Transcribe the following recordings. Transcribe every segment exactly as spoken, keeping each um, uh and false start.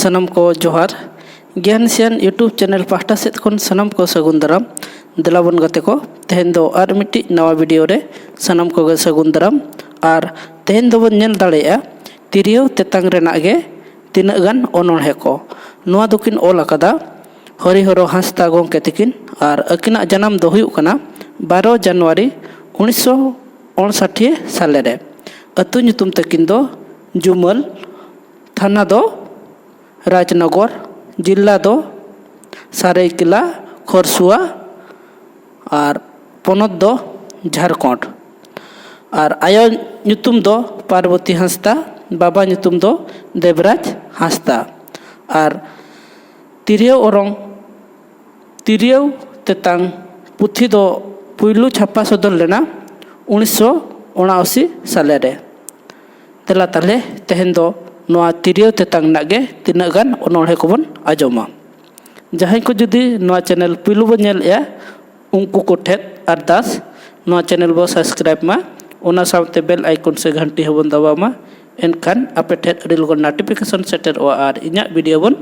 ᱥᱟᱱᱟᱢ ᱠᱚ ᱡᱚᱦᱟᱨ᱾ ᱜᱮᱭᱟᱱ ᱥᱮᱭᱟᱱ YouTube ᱪᱮᱱᱮᱞ ᱯᱟᱦᱴᱟ ᱥᱮᱫ ᱠᱷᱚᱱ ᱥᱟᱱᱟᱢ ᱠᱚ ᱥᱟᱹᱜᱩᱱ ᱫᱟᱨᱟᱢ᱾ ᱫᱮᱞᱟ ᱵᱚᱱ ᱜᱟᱛᱮ ᱠᱚ, ᱛᱮᱦᱮᱧ ᱫᱚ ᱟᱨ ᱢᱤᱫᱴᱤᱡ ᱱᱟᱣᱟ ᱵᱷᱤᱰᱤᱭᱳ ᱨᱮ ᱥᱟᱱᱟᱢ ᱠᱚᱜᱮ ᱥᱟᱹᱜᱩᱱ ᱫᱟᱨᱟᱢ᱾ ᱟᱨ ᱛᱮᱦᱮᱧ ᱫᱚᱵᱚᱱ ᱧᱮᱞ ᱫᱟᱲᱮᱭᱟᱜᱼᱟ ᱛᱤᱨᱭᱳ ᱛᱮᱛᱟᱝ ᱨᱮᱱᱟᱜ ᱜᱮ ᱛᱤᱱᱟᱹᱜ ᱜᱟᱱ ᱚᱱᱚᱬᱦᱮ ᱠᱚ᱾ ᱱᱚᱣᱟ ᱫᱚᱠᱤᱱ ᱚᱞ ᱟᱠᱟᱫᱟ ᱦᱚᱨᱤᱦᱚᱨᱚ ᱦᱟᱸᱥᱫᱟ ᱜᱚᱢᱠᱮ ᱛᱤᱠᱤᱱ, ᱟᱨ ᱟᱹᱠᱤᱱᱟᱜ ᱡᱟᱱᱟᱢ ᱫᱚ ᱦᱩᱭᱩᱜ ᱠᱟᱱᱟ ᱵᱟᱨᱚ ᱡᱟᱱᱩᱣᱟᱨᱤ ᱩᱱᱤᱥᱥᱚ ᱩᱱᱩᱥᱟᱴᱷᱤ ᱥᱟᱞᱮ ᱨᱮ᱾ ᱟᱹᱛᱩ ᱧᱩᱛᱩᱢ ᱛᱟᱹᱠᱤᱱ ᱫᱚ ᱡᱩᱢᱟᱹᱞ, ᱛᱷᱟᱱᱟ ᱫᱚ ᱨᱟᱡᱽᱱᱚᱜᱚᱨ, ᱡᱤᱞᱟ ᱫᱚ ᱥᱟᱨᱟᱭᱠᱮᱞᱟ ᱠᱷᱚᱨᱥᱩᱣᱟ ᱟᱨ ᱯᱚᱱᱚᱛ ᱫᱚ ᱡᱷᱟᱲᱠᱷᱚᱸᱰ᱾ ᱟᱨ ᱟᱭᱳ ᱧᱩᱛᱩᱢ ᱫᱚ ᱯᱟᱨᱵᱚᱛᱤ ᱦᱟᱸᱥᱫᱟ, ᱵᱟᱵᱟ ᱧᱩᱛᱩᱢ ᱫᱚ ᱫᱮᱵᱽᱨᱟᱡᱽ ᱦᱟᱸᱥᱫᱟ᱾ ᱟᱨ ᱛᱤᱨᱭᱳ ᱚᱨᱚᱝ, ᱛᱤᱨᱭᱳ ᱛᱮᱛᱟᱝ ᱯᱩᱛᱷᱤ ᱫᱚ ᱯᱩᱭᱞᱩ ᱪᱷᱟᱯᱟ ᱥᱚᱫᱚᱨ ᱞᱮᱱᱟ ᱩᱱᱤᱥᱥᱚ ᱩᱱᱟᱥᱤ ᱥᱟᱞᱮ ᱨᱮ᱾ ᱫᱮᱞᱟ ᱛᱟᱦᱞᱮ ᱛᱮᱦᱮᱧ ᱫᱚ ᱱᱚᱣᱟ ᱛᱤᱨᱭᱳ ᱛᱮᱛᱟᱝ ᱨᱮᱱᱟᱜ ᱜᱮ ᱛᱤᱱᱟᱹᱜ ᱜᱟᱱ ᱚᱱᱚᱬᱦᱮ ᱠᱚᱵᱚᱱ ᱟᱸᱡᱚᱢᱟ᱾ ᱡᱟᱦᱟᱸᱭ ᱠᱚ ᱡᱩᱫᱤ ᱱᱚᱣᱟ ᱪᱮᱱᱮᱞ ᱯᱩᱭᱞᱩ ᱵᱚᱱ ᱧᱮᱞᱮᱜᱼᱟ, ᱩᱱᱠᱩ ᱠᱚᱴᱷᱮᱱ ᱟᱨᱫᱟᱥ, ᱱᱚᱣᱟ ᱪᱮᱱᱮᱞ ᱵᱚ ᱥᱟᱵᱥᱠᱨᱟᱭᱤᱵ ᱢᱟ, ᱚᱱᱟ ᱥᱟᱶᱛᱮ ᱵᱮᱞ ᱟᱭᱠᱚᱱ ᱥᱮ ᱜᱷᱟᱱᱴᱤ ᱦᱚᱸᱵᱚᱱ ᱫᱟᱵᱟᱣ ᱢᱟ᱾ ᱮᱱᱠᱷᱟᱱ ᱟᱯᱮ ᱴᱷᱮᱱ ᱟᱹᱰᱤ ᱞᱚᱜᱚᱱ ᱱᱳᱴᱤᱯᱷᱤᱠᱮᱥᱚᱱ ᱥᱮᱴᱮᱨᱚᱜᱼᱟ ᱟᱨ ᱤᱧᱟᱹᱜ ᱵᱷᱤᱰᱤᱭᱳ ᱵᱚᱱ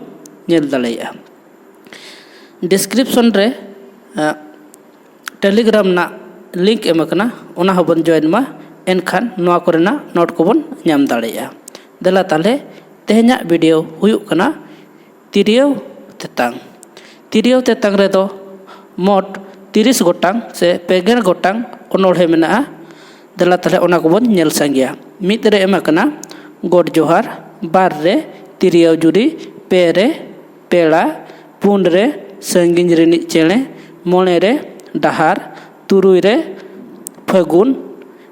ᱧᱮᱞ ᱫᱟᱲᱮᱭᱟᱜᱼᱟ᱾ ᱰᱤᱥᱠᱨᱤᱯᱥᱚᱱ ᱨᱮ ᱴᱮᱞᱤᱜᱨᱟᱢ ᱨᱮᱱᱟᱜ ᱞᱤᱝᱠ ᱮᱢ ᱟᱠᱟᱱᱟ, ᱚᱱᱟ ᱦᱚᱸᱵᱚᱱ ᱡᱚᱭᱮᱱ ᱢᱟ᱾ ᱮᱱᱠᱷᱟᱱ ᱱᱚᱣᱟ ᱠᱚᱨᱮᱱᱟᱜ ᱱᱳᱴ ᱠᱚᱵᱚᱱ ᱧᱟᱢ ᱫᱟᱲᱮᱭᱟᱜᱼᱟ᱾ ᱫᱮᱞᱟ ᱛᱟᱦᱞᱮ ᱛᱮᱦᱮᱧᱟᱜ ᱵᱷᱤᱰᱤᱭᱳ ᱦᱩᱭᱩᱜ ᱠᱟᱱᱟ ᱛᱤᱨᱭᱳ ᱛᱮᱛᱟᱝ᱾ ᱛᱤᱨᱭᱳ ᱛᱮᱛᱟᱝ ᱨᱮᱫᱚ ᱢᱳᱴ ᱛᱤᱨᱤᱥ ᱜᱚᱴᱟᱝ ᱥᱮ ᱯᱮᱜᱮᱞ ᱜᱚᱴᱟᱝ ᱚᱱᱚᱬᱦᱮ ᱢᱮᱱᱟᱜᱼᱟ᱾ ᱫᱮᱞᱟ ᱛᱟᱦᱞᱮ ᱚᱱᱟ ᱠᱚᱵᱚᱱ ᱧᱮᱞ ᱥᱟᱸᱜᱮᱭᱟ᱾ ᱢᱤᱫ ᱨᱮ ᱮᱢ ᱟᱠᱟᱱᱟ ᱜᱚᱰ ᱡᱚᱦᱟᱨ, ᱵᱟᱨ ᱨᱮ ᱛᱤᱨᱭᱳ ᱡᱩᱨᱤ, ᱯᱮ ᱨᱮ ᱯᱮᱲᱟ, ᱯᱩᱱ ᱨᱮ ᱥᱟᱺᱜᱤᱧ ᱨᱤᱱᱤᱡ ᱪᱮᱬᱮ, ᱢᱚᱬᱮ ᱨᱮ ᱰᱟᱦᱟᱨ, ᱛᱩᱨᱩᱭ ᱨᱮ ᱯᱷᱟᱹᱜᱩᱱ,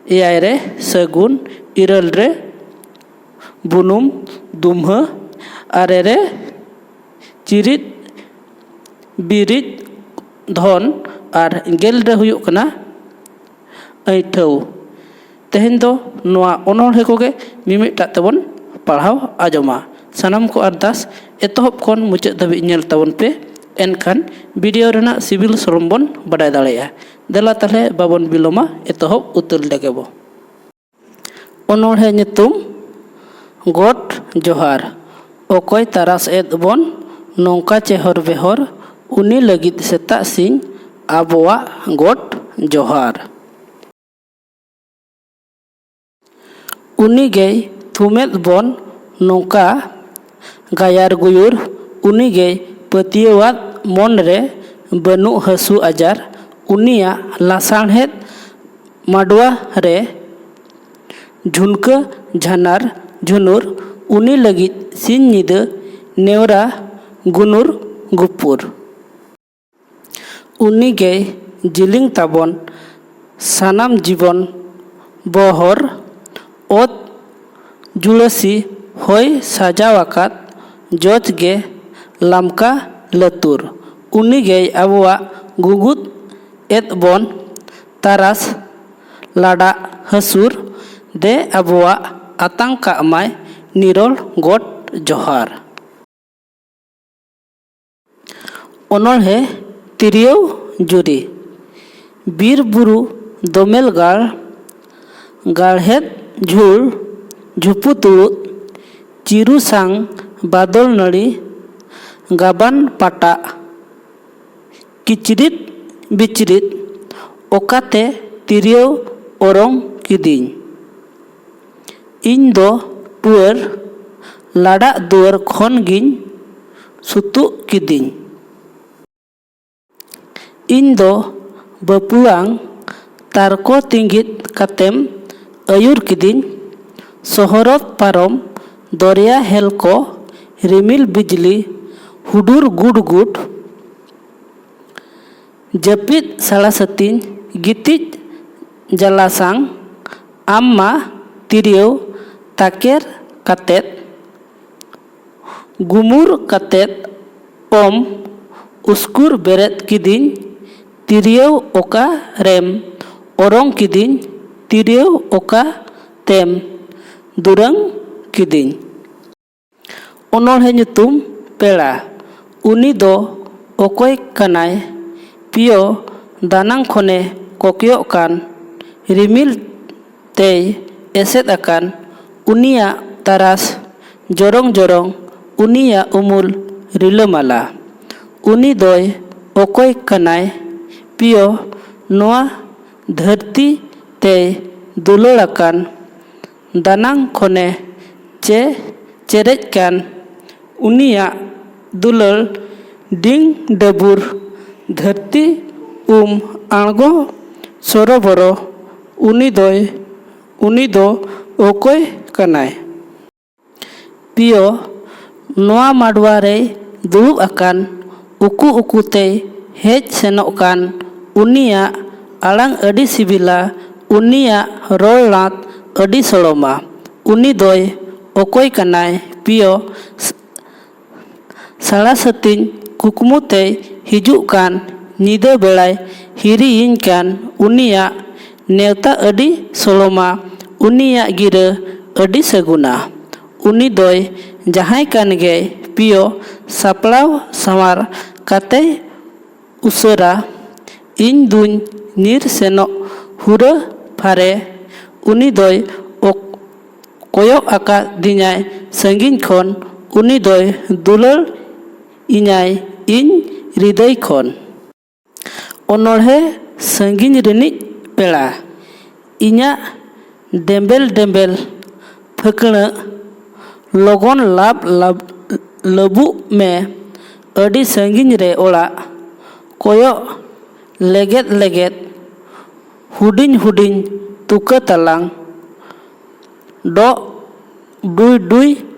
ᱮᱭᱟᱭ ᱨᱮ ᱥᱟᱹᱜᱩᱱ, ᱤᱨᱟᱹᱞ ᱨᱮ ᱵᱩᱱᱩᱢ ᱫᱩᱢᱦᱟᱹ, ᱟᱨᱮ ᱨᱮ ᱪᱤᱨᱤᱫ ᱵᱤᱨᱤᱫ ᱫᱷᱚᱱ, ᱟᱨ ᱜᱮᱞ ᱨᱮ ᱦᱩᱭᱩᱜ ᱠᱟᱱᱟ ᱟᱹᱭᱴᱷᱟᱹᱣ᱾ ᱛᱮᱦᱮᱧ ᱫᱚ ᱱᱚᱣᱟ ᱚᱱᱚᱬᱦᱮ ᱠᱚᱜᱮ ᱢᱤᱢᱤᱫᱴᱟᱜ ᱛᱮᱵᱚᱱ ᱯᱟᱲᱦᱟᱣ ᱟᱸᱡᱚᱢᱟ᱾ ᱥᱟᱱᱟᱢ ᱠᱚ ᱟᱨᱫᱟᱥ, ᱮᱛᱚᱦᱚᱵ ᱠᱷᱚᱱ ᱢᱩᱪᱟᱹᱫ ᱫᱷᱟᱹᱵᱤᱡ ᱧᱮᱞ ᱛᱟᱵᱚᱱ ᱯᱮ, ᱮᱱᱠᱷᱟᱱ ᱵᱷᱤᱰᱤᱭᱳ ᱨᱮᱱᱟᱜ ᱥᱤᱵᱤᱞ ᱥᱚᱲᱚᱢ ᱵᱚᱱ ᱵᱟᱰᱟᱭ ᱫᱟᱲᱮᱭᱟᱜᱼᱟ᱾ ᱫᱮᱞᱟ ᱛᱟᱦᱞᱮ ᱵᱟᱵᱚᱱ ᱵᱤᱞᱚᱢᱟ, ᱮᱛᱚᱦᱚᱵ ᱩᱛᱟᱹᱨ ᱞᱮᱜᱮ ᱵᱚ᱾ ᱚᱱᱚᱬᱦᱮ ᱧᱩᱛᱩᱢ, ᱜᱚᱰ ᱡᱚᱦᱟᱨ᱾ ᱚᱠᱚᱭ ᱛᱟᱨᱟᱥ ᱮᱫ ᱵᱚᱱ ᱱᱚᱝᱠᱟ ᱪᱮᱦᱚᱨ ᱵᱮᱦᱚᱨ, ᱩᱱᱤ ᱞᱟᱹᱜᱤᱫ ᱥᱮᱛᱟᱜ ᱥᱤᱧ ᱟᱵᱚᱣᱟᱜ ᱜᱚᱰ ᱡᱚᱦᱟᱨ᱾ ᱩᱱᱤ ᱜᱮᱭ ᱛᱷᱩᱢᱮᱫ ᱵᱚᱱ ᱱᱚᱝᱠᱟ ᱜᱟᱭᱟᱨ ᱜᱩᱭᱩᱨ, ᱩᱱᱤ ᱜᱮᱭ ᱯᱟᱹᱛᱭᱟᱹᱣᱟᱫ ᱢᱚᱱ ᱨᱮ ᱵᱟᱹᱱᱩᱜ ᱦᱟᱹᱥᱩ ᱟᱡᱟᱨ, ᱩᱱᱤᱭᱟᱜ ᱞᱟᱥᱟᱬᱦᱮᱫ ᱢᱟᱰᱣᱟ ᱨᱮ ᱡᱷᱩᱱᱠᱟᱹ ᱡᱷᱟᱱᱟᱨ ᱡᱷᱩᱱᱩᱨ, ᱩᱱᱤ ᱞᱟᱹᱜᱤᱫ ᱥᱤᱧ ᱧᱤᱫᱟᱹ ᱱᱮᱣᱨᱟ ᱜᱩᱱᱩᱨ ᱜᱩᱯᱩᱨ᱾ ᱩᱱᱤ ᱜᱮᱭ ᱡᱤᱞᱤᱧ ᱛᱟᱵᱚᱱ ᱥᱟᱱᱟᱢ ᱡᱤᱵᱚᱱ ᱵᱚᱦᱚᱨ, ᱚᱛ ᱡᱩᱲᱟᱹᱥᱤ ᱦᱚᱭ ᱥᱟᱡᱟᱣ ᱟᱠᱟᱫ ᱡᱚᱡ ᱜᱮ ᱞᱟᱢᱠᱟ ᱞᱟᱹᱛᱩᱨ᱾ ᱩᱱᱤ ᱜᱮᱭ ᱟᱵᱚᱣᱟᱜ ᱜᱩᱜᱩᱫ ᱮᱫ ᱵᱚᱱ ᱛᱟᱨᱟᱥ ᱞᱟᱰᱟᱜ ᱦᱟᱹᱥᱩᱨ, ᱫᱮ ᱟᱵᱚᱣᱟᱜ ᱟᱛᱟᱝ ᱠᱟᱜ ᱢᱟᱭ ᱱᱤᱨᱚᱲ ᱜᱚᱴ ᱡᱚᱦᱟᱨ᱾ ᱚᱱᱚᱬᱦᱮ ᱛᱤᱨᱭᱳ ᱡᱩᱨᱤ᱾ ᱵᱤᱨ ᱵᱩᱨᱩ ᱫᱚᱢᱮᱞ ᱜᱟᱲ, ᱜᱟᱲᱦᱮᱫ ᱡᱷᱩᱲ, ᱡᱷᱩᱯᱩ ᱛᱩᱲᱩᱫ, ᱪᱤᱨᱩ ᱥᱟᱝ ᱵᱟᱫᱚᱞ ᱱᱟᱹᱲᱤ, ᱜᱟᱵᱟᱱ ᱯᱟᱴᱟᱜ, ᱠᱤᱪᱨᱤᱫ ᱵᱤᱪᱨᱤᱫ ᱚᱠᱟᱛᱮ ᱛᱤᱨᱭᱳ ᱚᱨᱚᱝ ᱠᱤᱫᱤᱧ᱾ ᱤᱧ ᱫᱚ ᱴᱩᱣᱟᱹᱨ ᱞᱟᱰᱟᱜ ᱫᱩᱣᱟᱹᱨ ᱠᱷᱚᱱ ᱜᱤᱧ ᱥᱩᱛᱩᱜ ᱠᱤᱫᱤᱧ᱾ ᱤᱧ ᱫᱚ ᱵᱟᱹᱯᱩᱣᱟᱝ ᱛᱟᱨᱠᱚ ᱛᱤᱸᱜᱤᱫ ᱠᱟᱛᱮᱢ ᱟᱹᱭᱩᱨ ᱠᱤᱫᱤᱧ᱾ ᱥᱚᱦᱚᱨᱚᱛ ᱯᱟᱨᱚᱢ ᱫᱚᱨᱭᱟ ᱦᱮᱞ ᱠᱚ ᱨᱤᱢᱤᱞ ᱵᱤᱡᱽᱞᱤ ᱦᱩᱰᱩᱨ ᱜᱩᱰ ᱜᱩᱰ᱾ ᱡᱟᱹᱯᱤᱫ ᱥᱟᱲᱟ ᱥᱟᱹᱛᱤᱧ ᱜᱤᱛᱤᱡ ᱡᱟᱞᱟᱥᱟᱝ ᱟᱢ ᱢᱟ ᱛᱤᱨᱭᱳ ᱛᱟᱠᱮᱨ ᱠᱟᱛᱮᱫ ᱜᱩᱢᱩᱨ ᱠᱟᱛᱮᱫ ᱚᱢ ᱩᱥᱠᱩᱨ ᱵᱮᱨᱮᱫ ᱠᱤᱫᱤᱧ, ᱛᱤᱨᱭᱳ ᱚᱠᱟ ᱨᱮᱢ ᱚᱨᱚᱝ ᱠᱤᱫᱤᱧ, ᱛᱤᱨᱭᱳ ᱚᱠᱟ ᱛᱮᱢ ᱫᱩᱨᱟᱹᱝ ᱠᱤᱫᱤᱧ᱾ ᱚᱱᱚᱬᱦᱮ ᱧᱩᱛᱩᱢ ᱯᱮᱲᱟ᱾ ᱩᱱᱤ ᱫᱚ ᱚᱠᱚᱭ ᱠᱟᱱᱟᱭ? ᱯᱤᱭᱳ ᱫᱟᱱᱟᱝ ᱠᱷᱚᱱᱮ ᱠᱚᱠᱚᱭᱚᱜ ᱠᱟᱱ, ᱨᱤᱢᱤᱞ ᱛᱮᱭ ᱮᱥᱮᱫ ᱟᱠᱟᱱ᱾ ᱩᱱᱤᱭᱟᱜ ᱛᱟᱨᱟᱥ ᱡᱚᱨᱚᱝ ᱡᱚᱨᱚᱝ ᱩᱱᱤᱭᱟᱜ ᱩᱢᱩᱞ ᱨᱤᱞᱟᱹᱢᱟᱞᱟ᱾ ᱩᱱᱤ ᱫᱚᱭ ᱚᱠᱚᱭ ᱠᱟᱱᱟᱭ? ᱯᱤᱭᱳ, ᱱᱚᱣᱟ ᱫᱷᱟᱹᱨᱛᱤ ᱛᱮᱭ ᱫᱩᱞᱟᱹᱲ ᱟᱠᱟᱱ, ᱫᱟᱱᱟᱝ ᱠᱷᱚᱱᱮ ᱪᱮ ᱪᱮᱨᱮᱡ ᱠᱟᱱ, ᱩᱱᱤᱭᱟᱜ ᱫᱩᱞᱟᱹᱲ ᱰᱤᱝ ᱰᱟᱹᱵᱩᱨ ᱫᱷᱟᱹᱨᱛᱤ ᱩᱢ ᱟᱬᱜᱚ ᱥᱚᱨᱚᱵᱚᱨᱚ, ᱩᱱᱤ ᱫᱚᱭ, ᱩᱱᱤ ᱫᱚ ᱚᱠᱚᱭ ᱠᱟᱱᱟᱭ? ᱯᱤᱭᱳ, ᱱᱚᱣᱟ ᱢᱟᱰᱣᱟ ᱨᱮᱭ ᱫᱩᱲᱩᱵ ᱟᱠᱟᱱ, ᱩᱠᱩ ᱩᱠᱩ ᱛᱮᱭ ᱦᱮᱡ ᱥᱮᱱᱚᱜ ᱠᱟᱱ, ᱩᱱᱤᱭᱟᱜ ᱟᱲᱟᱝ ᱟᱹᱰᱤ ᱥᱤᱵᱤᱞᱟ, ᱩᱱᱤᱭᱟᱜ ᱨᱚᱲ ᱞᱟᱸᱫᱽ ᱟᱹᱰᱤ ᱥᱚᱲᱚᱢᱟ᱾ ᱩᱱᱤ ᱫᱚᱭ ᱚᱠᱚᱭ ᱠᱟᱱᱟᱭ? ᱯᱤᱭᱳ, ᱥᱟᱲᱟ ᱥᱟᱹᱛᱤᱧ ᱠᱩᱠᱢᱩ ᱛᱮᱭ ᱦᱤᱡᱩᱜ ᱠᱟᱱ, ᱧᱤᱫᱟᱹ ᱵᱮᱲᱟᱭ ᱦᱤᱨᱤᱭᱤᱧ ᱠᱟᱱ, ᱩᱱᱤᱭᱟᱜ ᱱᱮᱣᱛᱟ ᱟᱹᱰᱤ ᱥᱚᱲᱚᱢᱟ, ᱩᱱᱤᱭᱟᱜ ᱜᱤᱨᱟᱹ ᱟᱹᱰᱤ ᱥᱟᱹᱜᱩᱱᱟ᱾ ᱩᱱᱤ ᱫᱚᱭ ᱡᱟᱦᱟᱸᱭ ᱠᱟᱱ ᱜᱮᱭ, ᱯᱤᱭᱳ ᱥᱟᱯᱲᱟᱣ ᱥᱟᱶᱟᱨ ᱠᱟᱛᱮᱭ ᱩᱥᱟᱹᱨᱟ᱾ ᱤᱧ ᱫᱩᱧ ᱧᱤᱨ ᱥᱮᱱᱚᱜ ᱦᱩᱨᱟᱹ ᱯᱷᱟᱨᱮ᱾ ᱩᱱᱤ ᱫᱚᱭ ᱚᱠ-, ᱠᱚᱭᱚᱜ ᱟᱠᱟᱫᱤᱧᱟᱭ ᱥᱟᱺᱜᱤᱧ ᱠᱷᱚᱱ᱾ ᱩᱱᱤ ᱫᱚᱭ ᱫᱩᱞᱟᱹᱲ ᱤᱧᱟᱭ ᱤᱧ ᱦᱨᱤᱫᱟᱹᱭ ᱠᱷᱚᱱ᱾ ᱚᱱᱚᱬᱦᱮ ᱥᱟᱺᱜᱤᱧ ᱨᱤᱱᱤᱡ ᱯᱮᱲᱟ᱾ ᱤᱧᱟᱜ ᱰᱮᱢᱵᱮᱞ ᱰᱮᱢᱵᱮᱞ ᱯᱷᱟᱹᱠᱬᱟᱹᱜ, ᱞᱚᱜᱚᱱ ᱞᱟᱵ ᱞᱟᱵ ᱞᱟᱹᱵᱩᱜ ᱢᱮ, ᱟᱹᱰᱤ ᱥᱟᱺᱜᱤᱧ ᱨᱮ ᱚᱲᱟᱜ, ᱠᱚᱭᱚᱜ ᱞᱮᱜᱮᱫ ᱞᱮᱜᱮᱫ, ᱦᱩᱰᱤᱧ ᱦᱩᱰᱤᱧ ᱛᱩᱠᱟᱹ ᱛᱟᱞᱟᱝ, ᱰᱚᱜ ᱰᱩᱭ ᱰᱩᱭ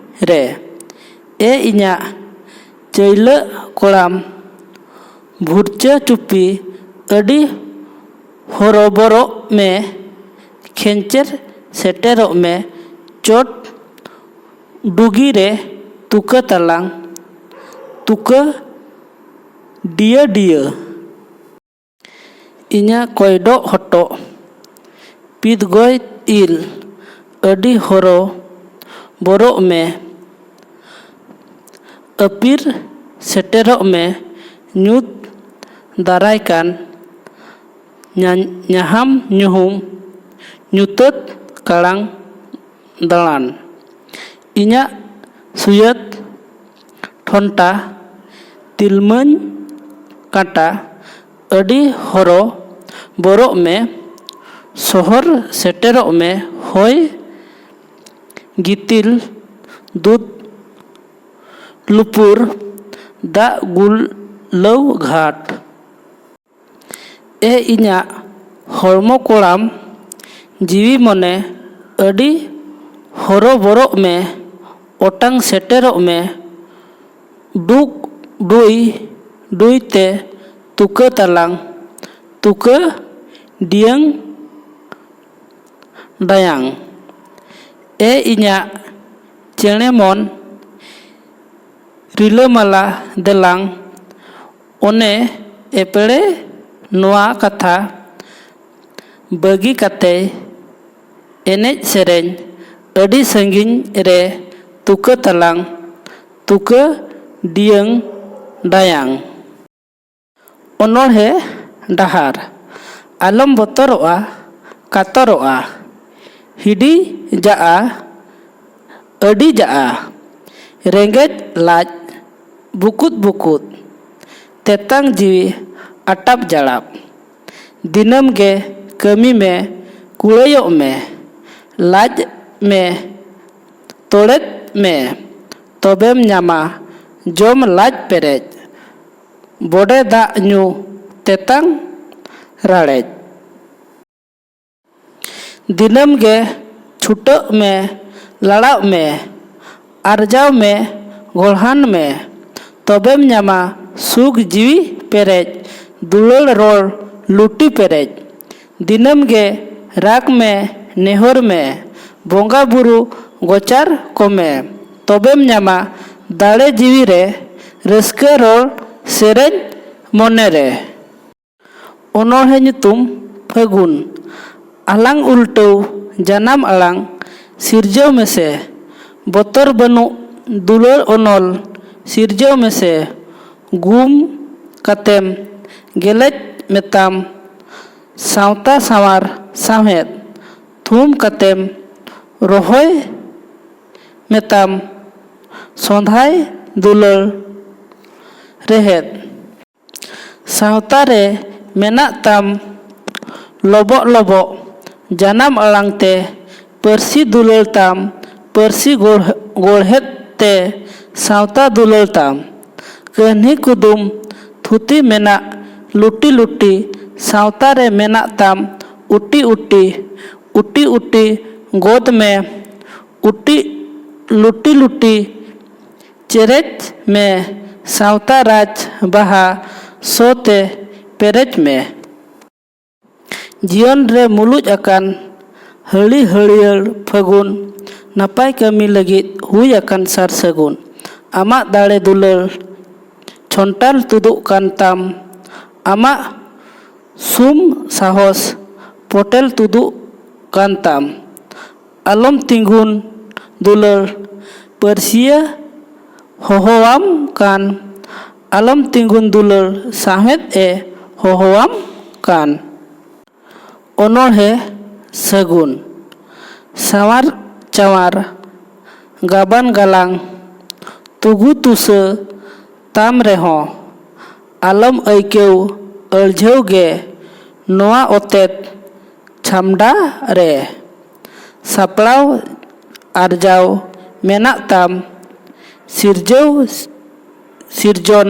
ᱨᱮ᱾ ᱮ ᱤᱧᱟᱜ ᱪᱟᱹᱭᱞᱟᱹᱜ ᱠᱚᱲᱟᱢ, ᱵᱷᱩᱨᱪᱟᱹ ᱪᱩᱯᱤ, ᱟᱹᱰᱤ ᱦᱚᱨᱚᱵᱚᱨᱚᱜ ᱢᱮ, ᱠᱷᱮᱧᱪᱮᱨ ᱥᱮᱴᱮᱨᱚᱜ ᱢᱮ, ᱪᱚᱴ ᱰᱩᱜᱤ ᱨᱮ ᱛᱩᱠᱟᱹ ᱛᱟᱞᱟᱝ, ᱛᱩᱠᱟᱹ ᱰᱤᱭᱟᱹ ᱰᱤᱭᱟᱹ᱾ ᱤᱧᱟᱜ ᱠᱚᱭᱰᱚᱜ ᱦᱚᱴᱚᱜ, ᱯᱤᱫᱜᱚᱭ ᱤᱞ, ᱟᱹᱰᱤ ᱦᱚᱨᱚ ᱵᱚᱨᱚᱜ ᱢᱮ, ᱟᱹᱯᱤᱨ ᱥᱮᱴᱮᱨᱚᱜ ᱢᱮ, ᱧᱩᱛ ᱫᱟᱨᱟᱭ ᱠᱟᱱ ᱧᱟ-, ᱧᱟᱦᱟᱢ ᱧᱩᱦᱩᱢ, ᱧᱩᱛᱟᱹᱛ ᱠᱟᱲᱟᱝ ᱫᱟᱬᱟᱱ᱾ ᱤᱧᱟᱜ ᱥᱩᱭᱟᱹᱛ ᱴᱷᱚᱱᱴᱟ, ᱛᱤᱞᱢᱟᱹᱧ ᱠᱟᱸᱴᱟ, ᱟᱹᱰᱤ ᱦᱚᱨᱚ ᱵᱚᱨᱚᱜ ᱢᱮ, ᱥᱚᱦᱚᱨ ᱥᱮᱴᱮᱨᱚᱜ ᱢᱮ, ᱦᱚᱭ ᱜᱤᱛᱤᱞ ᱫᱩᱫ ᱞᱩᱯᱩᱨ, ᱫᱟᱜ ᱜᱩᱞᱟᱹᱣ ᱜᱷᱟᱴ᱾ ᱮ ᱤᱧᱟᱜ ᱦᱚᱲᱢᱚ ᱠᱚᱲᱟᱢ, ᱡᱤᱣᱤ ᱢᱚᱱᱮ, ᱟᱹᱰᱤ ᱦᱚᱨᱚᱵᱚᱨᱚᱜ ᱢᱮ, ᱚᱴᱟᱝ ᱥᱮᱴᱮᱨᱚᱜ ᱢᱮ, ᱰᱩᱜ ᱰᱩᱭ ᱰᱩᱭ ᱛᱮ ᱛᱩᱠᱟᱹ ᱛᱟᱞᱟᱝ, ᱛᱩᱠᱟᱹ ᱰᱤᱭᱟᱹᱝ ᱰᱟᱭᱟᱝ᱾ ᱮ ᱤᱧᱟᱜ ᱪᱮᱬᱮ ᱢᱚᱱ, ᱨᱤᱞᱟᱹᱢᱟᱞᱟ ᱫᱮᱞᱟᱝ, ᱚᱱᱮ ᱮᱯᱲᱮ ᱱᱚᱣᱟ ᱠᱟᱛᱷᱟ ᱵᱟᱹᱜᱤ ᱠᱟᱛᱮ ᱮᱱᱮᱡ ᱥᱮᱨᱮᱧ ᱟᱹᱰᱤ ᱥᱟᱺᱜᱤᱧ ᱨᱮ ᱛᱩᱠᱟᱹ ᱛᱟᱞᱟᱝ, ᱛᱩᱠᱟᱹ ᱰᱤᱭᱟᱹᱝ ᱰᱟᱭᱟᱝ᱾ ᱚᱱᱚᱬᱦᱮ ᱰᱟᱦᱟᱨ᱾ ᱟᱞᱚᱢ ᱵᱚᱛᱚᱨᱚᱜᱼᱟ, ᱠᱟᱛᱚᱨᱚᱜᱼᱟ, ᱦᱤᱰᱤᱡᱟᱜᱼᱟ, ᱟᱹᱰᱤᱡᱟᱜᱼᱟ, ᱨᱮᱸᱜᱮᱡ ᱞᱟᱡ ᱵᱩᱠᱩᱫ ᱵᱩᱠᱩᱫ, ᱛᱮᱛᱟᱝ ᱡᱤᱣᱤ ᱟᱴᱟᱯ ᱡᱟᱲᱟᱯ᱾ ᱫᱤᱱᱟᱹᱢ ᱜᱮ ᱠᱟᱹᱢᱤ ᱢᱮ, ᱠᱩᱲᱟᱹᱭᱚᱜ ᱢᱮ, ᱞᱟᱡ ᱢᱮ, ᱛᱚᱲᱮᱫ ᱢᱮ, ᱛᱚᱵᱮᱢ ᱧᱟᱢᱟ ᱡᱚᱢ ᱞᱟᱡ ᱯᱮᱨᱮᱡ, ᱵᱚᱰᱮ ᱫᱟᱜ ᱧᱩ ᱛᱮᱛᱟᱝ ᱨᱟᱲᱮᱡ᱾ ᱫᱤᱱᱟᱹᱢ ᱜᱮ ᱪᱷᱩᱴᱟᱹᱜ ᱢᱮ, ᱞᱟᱲᱟᱜ ᱢᱮ, ᱟᱨᱡᱟᱣ ᱢᱮ, ᱜᱚᱲᱦᱟᱱ ᱢᱮ, ᱛᱚᱵᱮᱢ ᱧᱟᱢᱟ ᱥᱩᱠ ᱡᱤᱣᱤ ᱯᱮᱨᱮᱡ, ᱫᱩᱞᱟᱹᱲ ᱨᱚᱲ ᱞᱩᱴᱤ ᱯᱮᱨᱮᱡ᱾ ᱫᱤᱱᱟᱹᱢ ᱜᱮ ᱨᱟᱜᱽ ᱢᱮ, ᱱᱮᱦᱚᱨ ᱢᱮ, ᱵᱚᱸᱜᱟ ᱵᱩᱨᱩ ᱜᱚᱪᱟᱨ ᱠᱚᱢᱮ, ᱛᱚᱵᱮᱢ ᱧᱟᱢᱟ ᱫᱟᱲᱮ ᱡᱤᱣᱤ ᱨᱮ, ᱨᱟᱹᱥᱠᱟᱹ ᱨᱚᱲ ᱥᱮᱨᱮᱧ ᱢᱚᱱᱮ ᱨᱮ᱾ ᱚᱱᱚᱬᱦᱮ ᱧᱩᱛᱩᱢ ᱯᱷᱟᱹᱜᱩᱱ᱾ ᱟᱞᱟᱝ ᱩᱞᱴᱟᱹᱣ ᱡᱟᱱᱟᱢ ᱟᱲᱟᱝ ᱥᱤᱨᱡᱟᱹᱣ ᱢᱮᱥᱮ, ᱵᱚᱛᱚᱨ ᱵᱟᱹᱱᱩᱜ ᱫᱩᱞᱟᱹᱲ ᱚᱱᱚᱞ ᱥᱤᱨᱡᱟᱹᱣ ᱢᱮᱥᱮ, ᱜᱩᱢ ᱠᱟᱛᱮᱢ ᱜᱮᱞᱮᱡ ᱢᱮᱛᱟᱢ ᱥᱟᱶᱛᱟ ᱥᱟᱶᱟᱨ ᱥᱟᱶᱦᱮᱫ, ᱛᱷᱩᱢ ᱠᱟᱛᱮᱢ ᱨᱚᱦᱚᱭ ᱢᱮᱛᱟᱢ ᱥᱚᱸᱫᱷᱟᱭ ᱫᱩᱞᱟᱹᱲ ᱨᱮᱦᱮᱫ᱾ ᱥᱟᱶᱛᱟ ᱨᱮ ᱢᱮᱱᱟᱜ ᱛᱟᱢ ᱞᱚᱵᱚᱜ ᱞᱚᱵᱚᱜ ᱡᱟᱱᱟᱢ ᱟᱲᱟᱝ ᱛᱮ ᱯᱟᱹᱨᱥᱤ ᱫᱩᱞᱟᱹᱲ ᱛᱟᱢ, ᱯᱟᱹᱨᱥᱤ ᱜᱚᱲ-, ᱜᱚᱲᱦᱮᱛ ᱛᱮ ᱥᱟᱶᱛᱟ ᱫᱩᱞᱟᱹᱲ ᱛᱟᱢ᱾ ᱠᱟᱹᱦᱱᱤ ᱠᱩᱫᱩᱢ ᱛᱷᱩᱛᱤ ᱢᱮᱱᱟᱜ ᱞᱩᱴᱤ ᱞᱩᱴᱤ ᱥᱟᱶᱛᱟ ᱨᱮ ᱢᱮᱱᱟᱜ ᱛᱟᱢ ᱩᱴᱤ ᱩᱴᱤ, ᱩᱴᱤ ᱩᱴᱤ ᱜᱚᱫ ᱢᱮ, ᱩᱴᱤ ᱞᱩᱴᱤ ᱞᱩᱴᱤ ᱪᱮᱨᱮᱡ ᱢᱮ, ᱥᱟᱶᱛᱟ ᱨᱟᱡᱽ ᱵᱟᱦᱟ ᱥᱚ ᱛᱮ ᱯᱮᱨᱮᱡ ᱢᱮ᱾ ᱡᱤᱭᱚᱱ ᱨᱮ ᱢᱩᱞᱩᱡ ᱟᱠᱟᱱ ᱦᱟᱹᱞᱤ ᱦᱟᱹᱨᱭᱟᱹᱲ ᱯᱷᱟᱹᱜᱩᱱ, ᱱᱟᱯᱟᱭ ᱠᱟᱹᱢᱤ ᱞᱟᱹᱜᱤᱫ ᱦᱩᱭ ᱟᱠᱟᱱ ᱥᱟᱨ ᱥᱟᱹᱜᱩᱱ᱾ ᱟᱢᱟᱜ ᱫᱟᱲᱮ ᱫᱩᱞᱟᱹᱲ ᱪᱷᱚᱱᱴᱟᱞ ᱛᱩᱫᱩᱜ ᱠᱟᱱ ᱛᱟᱢ, ᱟᱢᱟᱜ ᱥᱩᱢ ᱥᱟᱦᱚᱥ ᱯᱚᱴᱮᱞ ᱛᱩᱫᱩᱜ ᱠᱟᱱ ᱛᱟᱢ᱾ ᱟᱞᱚᱢ ᱛᱤᱸᱜᱩᱱ ᱫᱩᱞᱟᱹᱲ ᱯᱟᱹᱨᱥᱤᱭᱟᱹ ᱦᱚᱦᱚᱣᱟᱢ ᱠᱟᱱ, ᱟᱞᱚᱢ ᱛᱤᱸᱜᱩᱱ ᱫᱩᱞᱟᱹᱲ ᱥᱟᱶᱦᱮᱫ ᱮ ᱦᱚᱦᱚᱣᱟᱢ ᱠᱟᱱ᱾ ᱚᱱᱚᱬᱦᱮ ᱥᱟᱹᱜᱩᱱ᱾ ᱥᱟᱶᱟᱨ ᱪᱟᱶᱟᱨ ᱜᱟᱵᱟᱱ ᱜᱟᱞᱟᱝ ᱛᱩᱜᱩ ᱛᱩᱥᱟᱹ ᱛᱟᱢ ᱨᱮᱦᱚᱸ, ᱟᱞᱚᱢ ᱟᱹᱭᱠᱟᱹᱣ ᱟᱹᱲᱡᱷᱟᱹᱣ ᱜᱮ ᱱᱚᱣᱟ ᱚᱛᱮᱛ ᱪᱷᱟᱢᱰᱟ ᱨᱮ᱾ ᱥᱟᱯᱲᱟᱣ ᱟᱨᱡᱟᱣ ᱢᱮᱱᱟᱜ ᱛᱟᱢ ᱥᱤᱨᱡᱟᱹᱣ ᱥᱤᱨᱡᱚᱱ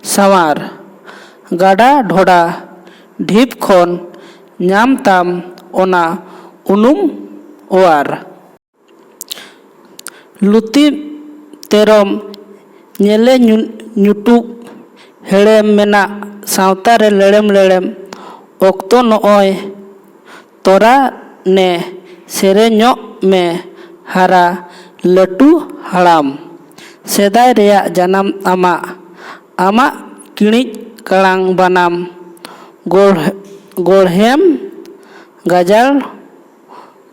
ᱥᱟᱶᱟᱨ᱾ ᱜᱟᱰᱟ ᱰᱷᱚᱰᱟ ᱰᱷᱤᱯ ᱠᱷᱚᱱ ᱧᱟᱢ ᱛᱟᱢ ᱚᱱᱟ ᱩᱱᱩᱢ ᱚᱣᱟᱨ᱾ ᱞᱩᱛᱤ ᱛᱮᱨᱚᱢ ᱧᱮᱞᱮ ᱧᱩ-, ᱧᱩᱴᱩᱜ ᱦᱮᱲᱮᱢ ᱢᱮᱱᱟᱜ ᱥᱟᱶᱛᱟ ᱨᱮ ᱞᱮᱲᱮᱢ ᱞᱮᱲᱮᱢ ᱚᱠᱛᱚ ᱱᱚᱜᱼᱚᱭ ᱛᱚᱨᱟ ᱱᱮ ᱥᱮᱨᱮᱧᱚᱜ ᱢᱮ ᱦᱟᱨᱟ ᱞᱟᱹᱴᱩ ᱦᱟᱲᱟᱢ᱾ ᱥᱮᱫᱟᱭ ᱨᱮᱭᱟᱜ ᱡᱟᱱᱟᱢ ᱟᱢᱟᱜ, ᱟᱢᱟᱜ ᱠᱤᱬᱤᱡ ᱠᱟᱲᱟᱝ ᱵᱟᱱᱟᱢ ᱜᱚᱲ-, ᱜᱚᱲᱦᱮᱢ ᱜᱟᱡᱟᱲ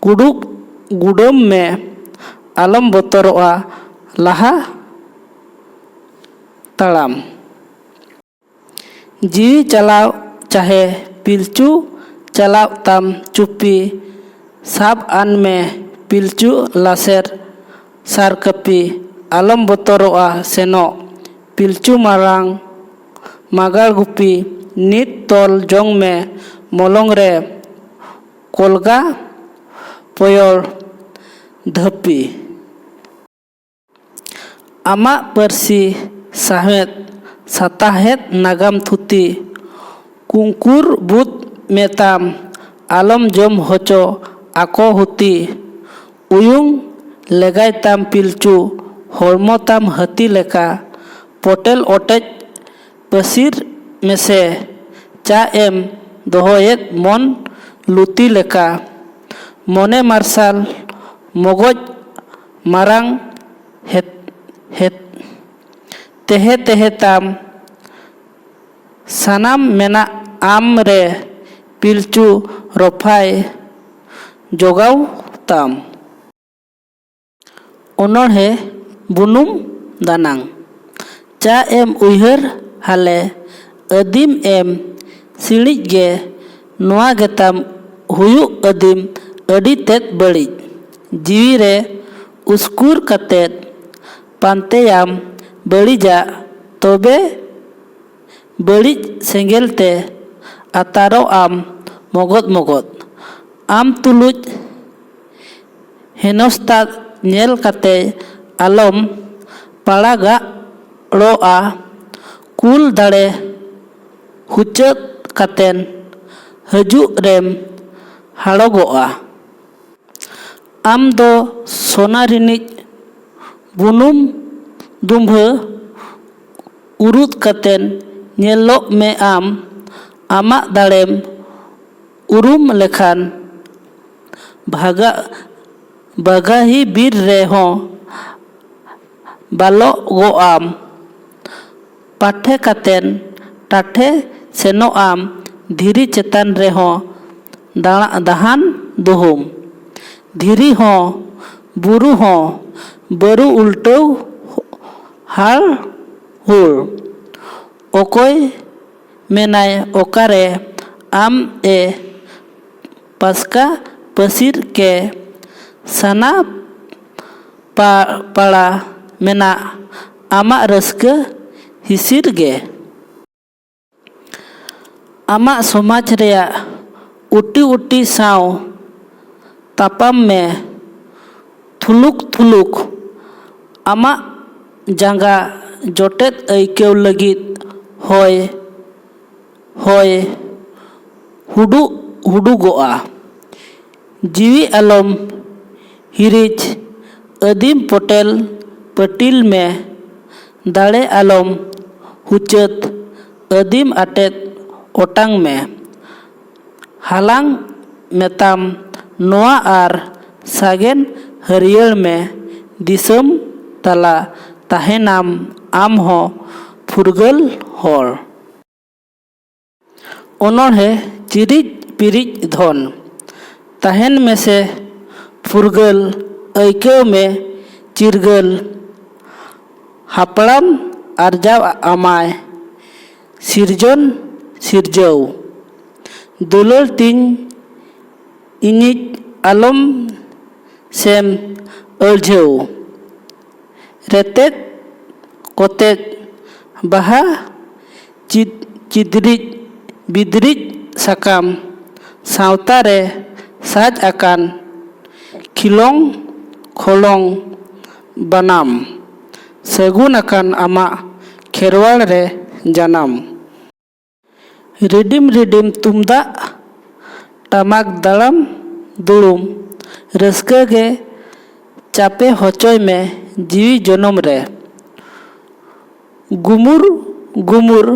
ᱠᱩᱰᱩᱠ ᱜᱩᱰᱟᱹᱢ ᱢᱮ, ᱟᱞᱚᱢ ᱵᱚᱛᱚᱨᱚᱜᱼᱟ ᱞᱟᱦᱟ ᱛᱟᱲᱟᱢ᱾ ᱡᱤᱣᱤ ᱪᱟᱞᱟᱣ ᱪᱟᱦᱮ ᱯᱤᱞᱪᱩ ᱪᱟᱞᱟᱣ ᱛᱟᱢ ᱪᱩᱯᱤ, ᱥᱟᱵ ᱟᱱ ᱢᱮ ᱯᱤᱞᱪᱩ ᱞᱟᱥᱮᱨ ᱥᱟᱨ ᱠᱟᱹᱯᱤ᱾ ᱟᱞᱚᱢ ᱵᱚᱛᱚᱨᱚᱜᱼᱟ ᱥᱮᱱᱚᱜ ᱯᱤᱞᱪᱩ ᱢᱟᱨᱟᱝ ᱢᱟᱜᱟᱲ ᱜᱩᱯᱤ᱾ ᱱᱤᱛ ᱛᱚᱞ ᱡᱚᱝ ᱢᱮ ᱢᱚᱞᱚᱝ ᱨᱮ ᱠᱚᱞᱜᱟ ᱯᱚᱭᱚᱲ ᱫᱷᱟᱹᱯᱤ᱾ ᱟᱢᱟᱜ ᱯᱟᱹᱨᱥᱤ ᱥᱟᱶᱦᱮᱫ ᱥᱟᱛᱟᱦᱮᱫ ᱱᱟᱜᱟᱢ ᱛᱷᱩᱛᱤ᱾ ᱠᱩᱝᱠᱩᱨ ᱵᱩᱫ ᱢᱮᱛᱟᱢ ᱟᱞᱚᱢ ᱡᱚᱢ ᱦᱚᱪᱚ ᱟᱠᱚ ᱦᱩᱛᱤ᱾ ᱩᱭᱩᱝ ᱞᱮᱜᱟᱭ ᱛᱟᱢ ᱯᱤᱞᱪᱩ ᱦᱚᱲᱢᱚ ᱛᱟᱢ ᱦᱟᱹᱛᱤ ᱞᱮᱠᱟ᱾ ᱯᱚᱴᱮᱞ ᱚᱴᱮᱡ ᱯᱟᱹᱥᱤᱨ ᱢᱮᱥᱮ᱾ ᱪᱟ ᱮᱢ ᱫᱚᱦᱚᱭᱮᱫ ᱢᱚᱱ ᱞᱩᱛᱤ ᱞᱮᱠᱟ᱾ ᱢᱚᱱᱮ ᱢᱟᱨᱥᱟᱞ ᱢᱚᱜᱚᱡ ᱢᱟᱨᱟᱝ ᱦᱮᱛ ᱦᱮᱛ ᱛᱮᱦᱮ ᱛᱮᱦᱮ ᱛᱟᱢ᱾ ᱥᱟᱱᱟᱢ ᱢᱮᱱᱟᱜ ᱟᱢ ᱨᱮ ᱯᱤᱞᱪᱩ ᱨᱚᱯᱷᱟᱭ ᱡᱚᱜᱟᱣ ᱛᱟᱢ᱾ ᱚᱱᱚᱬᱦᱮ ᱵᱩᱱᱩᱢ ᱫᱟᱱᱟᱝ᱾ ᱪᱟ ᱮᱢ ᱩᱭᱦᱟᱹᱨ ᱦᱟᱞᱮ ᱟᱹᱫᱤᱢ ᱮᱢ ᱥᱤᱬᱤᱡ ᱜᱮ᱾ ᱱᱚᱣᱟ ᱜᱮᱛᱟᱢ ᱦᱩᱭᱩᱜ ᱟᱹᱫᱤᱢ ᱟᱹᱰᱤ ᱛᱮᱫ ᱵᱟᱹᱲᱤᱡ᱾ ᱡᱤᱣᱤ ᱨᱮ ᱩᱥᱠᱩᱨ ᱠᱟᱛᱮᱫ ᱯᱟᱱᱛᱮᱭᱟᱢ ᱵᱟᱹᱲᱤᱡᱟᱜ᱾ ᱛᱚᱵᱮ ᱵᱟᱹᱲᱤᱡ ᱥᱮᱸᱜᱮᱞ ᱛᱮ ᱟᱛᱟᱨᱚᱜ ᱟᱢ ᱢᱚᱜᱚᱫ ᱢᱚᱜᱚᱫ᱾ ᱟᱢ ᱛᱩᱞᱩᱡ ᱦᱮᱱᱚᱥᱛᱟ ᱧᱮᱞ ᱠᱟᱛᱮ ᱟᱞᱚᱢ ᱯᱟᱲᱟᱜᱟᱜ ᱲᱚᱜᱼᱟ᱾ ᱠᱩᱞ ᱫᱟᱲᱮ ᱦᱩᱪᱟᱹᱫ ᱠᱟᱛᱮᱱ ᱦᱟᱹᱡᱩᱜ ᱨᱮᱢ ᱦᱟᱲᱚᱜᱚᱜᱼᱟ᱾ ᱟᱢ ᱫᱚ ᱥᱚᱱᱟ ᱨᱤᱱᱤᱡ ᱵᱩᱱᱩᱢ ᱫᱩᱢᱵᱷᱟᱹ ᱩᱨᱩᱫ ᱠᱟᱛᱮᱱ ᱧᱮᱞᱚᱜ ᱢᱮ ᱟᱢ᱾ ᱟᱢᱟᱜ ᱫᱟᱲᱮᱢ ᱩᱨᱩᱢ ᱞᱮᱠᱷᱟᱱ ᱵᱷᱟᱜᱟ ᱵᱟᱜᱟᱦᱤ ᱵᱤᱨ ᱨᱮᱦᱚᱸ ᱵᱟᱞᱚᱜᱚᱜ ᱟᱢ᱾ ᱯᱟᱴᱷᱮ ᱠᱟᱛᱮᱱ ᱴᱟᱴᱷᱮ ᱥᱮᱱᱚᱜ ᱟᱢ᱾ ᱫᱷᱤᱨᱤ ᱪᱮᱛᱟᱱ ᱨᱮᱦᱚᱸ ᱫᱟᱬᱟ ᱫᱟᱦᱟᱱ ᱫᱩᱦᱩᱢ᱾ ᱫᱷᱤᱨᱤ ᱦᱚᱸ ᱵᱩᱨᱩ ᱦᱚᱸ ᱵᱟᱹᱨᱩ ᱩᱞᱴᱟᱹᱣ ᱦᱟᱲ ᱦᱩᱲ᱾ ᱚᱠᱚᱭ ᱢᱮᱱᱟᱭ ᱚᱠᱟᱨᱮ ᱟᱢ ᱮ ᱯᱟᱥᱠᱟ ᱯᱟᱹᱥᱤᱨ ᱠᱮ? ᱥᱟᱱᱟ ᱯᱟ- ᱯᱟᱲᱟ ᱢᱮᱱᱟᱜ ᱟᱢᱟᱜ ᱨᱟᱹᱥᱠᱟᱹ ᱦᱤᱥᱤᱨ ᱜᱮ᱾ ᱟᱢᱟᱜ ᱥᱚᱢᱟᱡᱽ ᱨᱮᱭᱟᱜ ᱩᱴᱤ ᱩᱴᱤ ᱥᱟᱶ ᱛᱟᱯᱟᱢ ᱢᱮ᱾ ᱛᱷᱩᱞᱩᱠ ᱛᱷᱩᱞᱩᱠ ᱟᱢᱟᱜ ᱡᱟᱸᱜᱟ ᱡᱚᱴᱮᱫ ᱟᱹᱭᱠᱟᱹᱣ ᱞᱟᱹᱜᱤᱫ ᱦᱚᱭ, ᱦᱚᱭ ᱦᱩᱰᱩᱜ ᱦᱩᱰᱩᱜᱚᱜᱼᱟ᱾ ᱡᱤᱣᱤ ᱟᱞᱚᱢ ᱦᱤᱨᱤᱡ, ᱟᱹᱫᱤᱢ ᱯᱚᱴᱮᱞ ᱯᱟᱹᱴᱤᱞ ᱢᱮ᱾ ᱫᱟᱲᱮ ᱟᱞᱚᱢ ᱦᱩᱪᱟᱹᱛ, ᱟᱹᱫᱤᱢ ᱟᱴᱮᱫ ᱚᱴᱟᱝ ᱢᱮ᱾ ᱦᱟᱞᱟᱝ ᱢᱮᱛᱟᱢ ᱱᱚᱣᱟ ᱟᱨ ᱥᱟᱜᱮᱱ ᱦᱟᱹᱨᱭᱟᱹᱲ ᱢᱮ᱾ ᱫᱤᱥᱚᱢ ᱛᱟᱞᱟ ᱛᱟᱦᱮᱱᱟᱢ ᱟᱢ ᱦᱚᱸ ᱯᱷᱩᱨᱜᱟᱹᱞ ᱦᱚᱲ᱾ ᱚᱱᱚᱬᱦᱮ ᱪᱤᱨᱤᱡ ᱯᱤᱨᱤᱡ ᱫᱷᱚᱱ᱾ ᱛᱟᱦᱮᱱ ᱢᱮᱥᱮ ᱯᱷᱩᱨᱜᱟᱹᱞ, ᱟᱹᱭᱠᱟᱹᱣ ᱢᱮ ᱪᱤᱨᱜᱟᱹᱞ᱾ ᱦᱟᱯᱲᱟᱢ ᱟᱨᱡᱟᱣ ᱟᱢᱟᱭ ᱥᱤᱨᱡᱚᱱ ᱥᱤᱨᱡᱟᱹᱣ᱾ ᱫᱩᱞᱟᱹᱲ ᱛᱤᱧ ᱤᱧᱤᱡ ᱟᱞᱚᱢ ᱥᱮᱢ ᱟᱹᱲᱡᱷᱟᱹᱣ᱾ ᱨᱮᱛᱮᱫ ᱠᱚᱛᱮᱡ ᱵᱟᱦᱟ ᱪᱤᱫ-, ᱪᱤᱫᱨᱤᱡ ᱵᱤᱫᱨᱤᱡ ᱥᱟᱠᱟᱢ ᱥᱟᱶᱛᱟ ᱨᱮ ᱥᱟᱡᱽ ᱟᱠᱟᱱ ᱠᱷᱤᱞᱚᱝ ᱠᱷᱚᱞᱚᱝ ᱵᱟᱱᱟᱢ᱾ ᱥᱟᱹᱜᱩᱱ ᱟᱠᱟᱱ ᱟᱢᱟᱜ ᱠᱷᱮᱨᱣᱟᱲ ᱨᱮ ᱡᱟᱱᱟᱢ᱾ ᱨᱤᱰᱤᱢ ᱨᱤᱰᱤᱢ ᱛᱩᱢᱫᱟᱜ ᱴᱟᱢᱟᱠ ᱫᱟᱲᱟᱢ ᱫᱩᱲᱩᱢ, ᱨᱟᱹᱥᱠᱟᱹ ᱜᱮ ᱪᱟᱯᱮ ᱦᱚᱪᱚᱭ ᱢᱮ ᱡᱤᱣᱤ ᱡᱚᱱᱚᱢ ᱨᱮ᱾ ᱜᱩᱢᱩᱨ ᱜᱩᱢᱩᱨ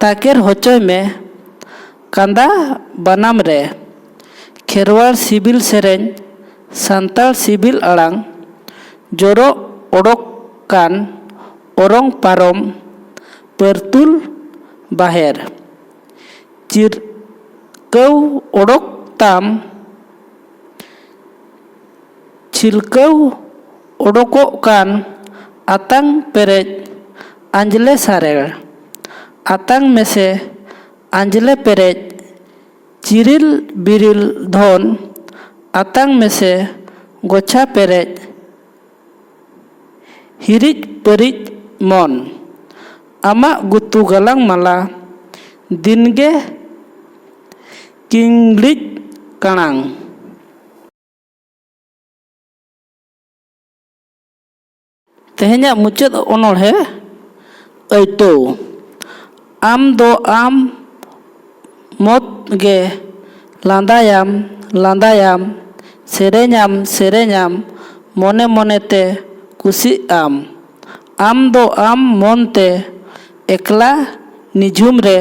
ᱛᱟᱠᱮᱨ ᱦᱚᱪᱚᱭ ᱢᱮ ᱠᱟᱸᱫᱟ ᱵᱟᱱᱟᱢ ᱨᱮ᱾ ᱠᱷᱮᱨᱣᱟᱲ ᱥᱤᱵᱤᱞ ᱥᱮᱨᱮᱧ, ᱥᱟᱱᱛᱟᱲ ᱥᱤᱵᱤᱞ ᱟᱲᱟᱝ, ᱡᱚᱨᱚᱜ ᱚᱰᱚᱠ ᱠᱟᱱ ᱚᱨᱚᱝ ᱯᱟᱨᱚᱢ ᱯᱟᱹᱨᱛᱩᱞ ᱵᱟᱦᱮᱨ᱾ ᱪᱤᱨᱠᱟᱹᱣ ᱚᱰᱚᱠ ᱛᱟᱢ, ᱪᱷᱤᱞᱠᱟᱹᱣ ᱚᱰᱚᱠᱚᱜ ᱠᱟᱱ ᱟᱛᱟᱝ ᱯᱮᱨᱮᱡ ᱟᱸᱡᱽᱞᱮ ᱥᱟᱨᱮᱲ᱾ ᱟᱛᱟᱝ ᱢᱮᱥᱮ ᱟᱸᱡᱽᱞᱮ ᱯᱮᱨᱮᱡ ᱪᱤᱨᱤᱞ ᱵᱤᱨᱤᱞ ᱫᱷᱚᱱ᱾ ᱟᱛᱟᱝ ᱢᱮᱥᱮ ᱜᱚᱪᱷᱟ ᱯᱮᱨᱮᱡ ᱦᱤᱨᱤᱡ ᱯᱟᱹᱨᱤᱡ ᱢᱚᱱ᱾ ᱟᱢᱟᱜ ᱜᱩᱛᱩ ᱜᱟᱞᱟᱝ ᱢᱟᱞᱟ, ᱫᱤᱱᱜᱮ ᱠᱤᱝᱲᱤᱡ ᱠᱟᱲᱟᱝ᱾ ᱛᱮᱦᱮᱧᱟᱜ ᱢᱩᱪᱟᱹᱫ ᱚᱱᱚᱬᱦᱮ ᱟᱹᱭᱴᱟᱹᱣ᱾ ᱟᱢ ᱫᱚ ᱟᱢ ᱢᱚᱛ ᱜᱮ ᱞᱟᱸᱫᱟᱭᱟᱢ, ᱞᱟᱸᱫᱟᱭᱟᱢ, ᱥᱮᱨᱮᱧᱟᱢ, ᱥᱮᱨᱮᱧᱟᱢ, ᱢᱚᱱᱮ ᱢᱚᱱᱮᱛᱮ ᱠᱩᱥᱤᱜ ᱟᱢ᱾ ᱟᱢ ᱫᱚ ᱟᱢ ᱢᱚᱱᱛᱮ ᱮᱠᱞᱟ ᱱᱤᱡᱷᱩᱢ ᱨᱮ,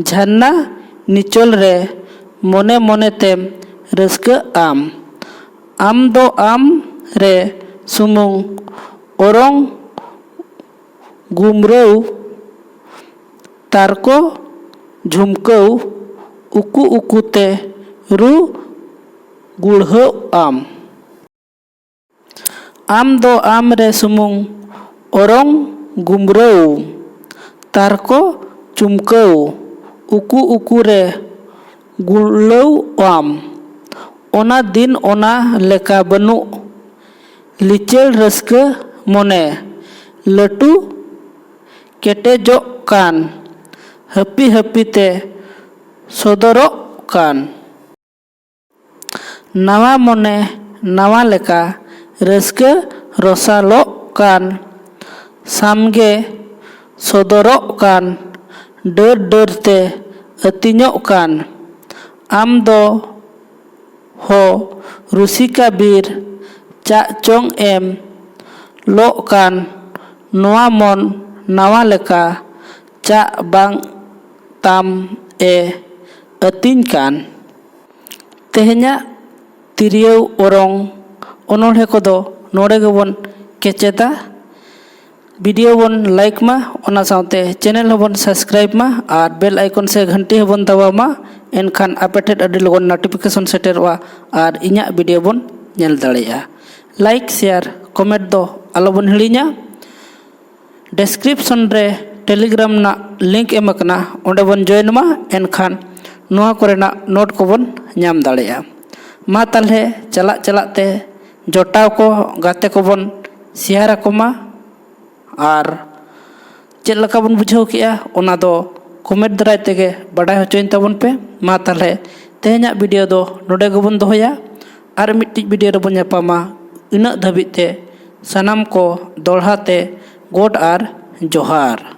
ᱡᱷᱟᱨᱱᱟ ᱱᱤᱪᱚᱞ ᱨᱮ, ᱢᱚᱱᱮ ᱢᱚᱱᱮᱛᱮᱢ ᱨᱟᱹᱥᱠᱟᱹᱜ ᱟᱢ᱾ ᱟᱢ ᱫᱚ ᱟᱢ ᱨᱮ ᱥᱩᱢᱩᱝ ᱚᱨᱚᱝ ᱜᱩᱢᱨᱟᱹᱣ, ᱛᱟᱨᱠᱚ ᱡᱷᱩᱢᱠᱟᱹᱣ, ᱩᱠᱩ ᱩᱠᱩᱛᱮ ᱨᱩ ᱜᱩᱲᱦᱟᱹᱣ ᱟᱢ᱾ ᱟᱢ ᱫᱚ ᱟᱢ ᱨᱮ ᱥᱩᱢᱩᱝ ᱚᱨᱚᱝ ᱜᱩᱢᱨᱟᱹᱣ, ᱛᱟᱨᱠᱚ ᱪᱩᱢᱠᱟᱹᱣ, ᱩᱠᱩ ᱩᱠᱩ ᱨᱮ ᱜᱩᱨᱞᱟᱹᱣ ᱟᱢ᱾ ᱚᱱᱟ ᱫᱤᱱ ᱚᱱᱟ ᱞᱮᱠᱟ ᱵᱟᱹᱱᱩᱜ, ᱞᱤᱪᱟᱹᱲ ᱨᱟᱹᱥᱠᱟᱹ ᱢᱚᱱᱮ, ᱞᱟᱹᱴᱩ ᱠᱮᱴᱮᱡᱚᱜ ᱠᱟᱱ, ᱦᱟᱹᱯᱤ ᱦᱟᱹᱯᱤ ᱛᱮ ᱥᱚᱫᱚᱨᱚᱜ ᱠᱟᱱ᱾ ᱱᱟᱣᱟ ᱢᱚᱱᱮ ᱱᱟᱣᱟ ᱞᱮᱠᱟ ᱨᱟᱹᱥᱠᱟᱹ ᱨᱚᱥᱟᱞᱚᱜ ᱠᱟᱱ, ᱥᱟᱢᱜᱮ ᱥᱚᱫᱚᱨᱚᱜ ᱠᱟᱱ, ᱰᱟᱹᱨ ᱰᱟᱹᱨ ᱛᱮ ᱟᱹᱛᱤᱧᱚᱜ ᱠᱟᱱ᱾ ᱟᱢ ᱫᱚ ᱦᱚ ᱨᱩᱥᱤᱠᱟ ᱵᱤᱨ ᱪᱟᱜ ᱪᱚᱝ ᱮᱢ ᱞᱚᱜ ᱠᱟᱱ, ᱱᱚᱣᱟ ᱢᱚᱱ ᱱᱟᱣᱟ ᱞᱮᱠᱟ ᱪᱟᱜ ᱵᱟᱝ ᱛᱟᱢ ᱮ ᱟᱹᱛᱤᱧ ᱠᱟᱱ᱾ ᱛᱮᱦᱮᱧᱟᱜ ᱛᱤᱨᱭᱳ ᱚᱨᱚᱝ ᱚᱱᱚᱬᱦᱮ ᱠᱚᱫᱚ ᱱᱚᱰᱮ ᱜᱮᱵᱚᱱ ᱠᱮᱪᱮᱫᱟ᱾ ᱵᱷᱤᱰᱤᱭᱳ ᱵᱚᱱ ᱞᱟᱭᱤᱠ ᱢᱟ, ᱚᱱᱟ ᱥᱟᱶᱛᱮ ᱪᱮᱱᱮᱞ ᱦᱚᱸᱵᱚᱱ ᱥᱟᱵᱥᱠᱨᱟᱭᱤᱵ ᱢᱟ ᱟᱨ ᱵᱮᱞ ᱟᱭᱠᱚᱱ ᱥᱮ ᱜᱷᱟᱱᱴᱤ ᱦᱚᱸᱵᱚᱱ ᱫᱟᱵᱟᱣ ᱢᱟ᱾ ᱮᱱᱠᱷᱟᱱ ᱟᱯᱮ ᱴᱷᱮᱱ ᱟᱹᱰᱤ ᱞᱚᱜᱚᱱ ᱱᱳᱴᱤᱯᱷᱤᱠᱮᱥᱚᱱ ᱥᱮᱴᱮᱨᱚᱜᱼᱟ ᱟᱨ ᱤᱧᱟᱹᱜ ᱵᱷᱤᱰᱤᱭᱳ ᱵᱚᱱ ᱧᱮᱞ ᱫᱟᱲᱮᱭᱟᱜᱼᱟ᱾ ᱞᱟᱭᱤᱠ, ᱥᱮᱭᱟᱨ, ᱠᱚᱢᱮᱱᱴ ᱫᱚ ᱟᱞᱚᱵᱚᱱ ᱦᱤᱲᱤᱧᱟ᱾ ᱰᱮᱥᱠᱨᱤᱯᱥᱚᱱ ᱨᱮ ᱴᱮᱞᱤᱜᱨᱟᱢ ᱨᱮᱱᱟᱜ ᱞᱤᱝᱠ ᱮᱢ ᱟᱠᱟᱱᱟ, ᱚᱸᱰᱮ ᱵᱚᱱ ᱡᱚᱭᱮᱱ ᱢᱟ, ᱮᱱᱠᱷᱟᱱ ᱱᱚᱣᱟ ᱠᱚᱨᱮᱱᱟᱜ ᱱᱳᱴ ᱠᱚᱵᱚᱱ ᱧᱟᱢ ᱫᱟᱲᱮᱭᱟᱜᱼᱟ᱾ ᱢᱟ ᱛᱟᱦᱚᱞᱮ ᱪᱟᱞᱟᱜ ᱪᱟᱞᱟᱜ ᱛᱮ ᱡᱚᱴᱟᱣ ᱠᱚ, ᱜᱟᱛᱮ ᱠᱚᱵᱚᱱ ᱥᱮᱭᱟᱨ ᱟᱠᱚ ᱢᱟ᱾ ᱟᱨ ᱪᱮᱫ ᱞᱮᱠᱟ ᱵᱚᱱ ᱵᱩᱡᱷᱟᱹᱣ ᱠᱮᱜᱼᱟ, ᱚᱱᱟ ᱫᱚ ᱠᱚᱢᱮᱱᱴ ᱫᱟᱨᱟᱭ ᱛᱮᱜᱮ ᱵᱟᱰᱟᱭ ᱦᱚᱪᱚᱧ ᱛᱟᱵᱚᱱ ᱯᱮ᱾ ᱢᱟ ᱛᱟᱦᱚᱞᱮ, ᱛᱮᱦᱮᱧᱟᱜ ᱵᱷᱤᱰᱤᱭᱳ ᱫᱚ ᱱᱚᱰᱮ ᱜᱮᱵᱚᱱ ᱫᱚᱦᱚᱭᱟ᱾ ᱟᱨ ᱢᱤᱫᱴᱤᱡ ᱵᱷᱤᱰᱤᱭᱳ ᱨᱮᱵᱚᱱ ᱧᱟᱯᱟᱢᱟ᱾ ᱤᱱᱟᱹᱜ ᱫᱷᱟᱹᱵᱤᱡ ᱛᱮ ᱥᱟᱱᱟᱢ ᱠᱚ ᱫᱚᱦᱲᱟ ᱛᱮ ᱜᱚᱰ ᱟᱨ ᱡᱚᱦᱟᱨ᱾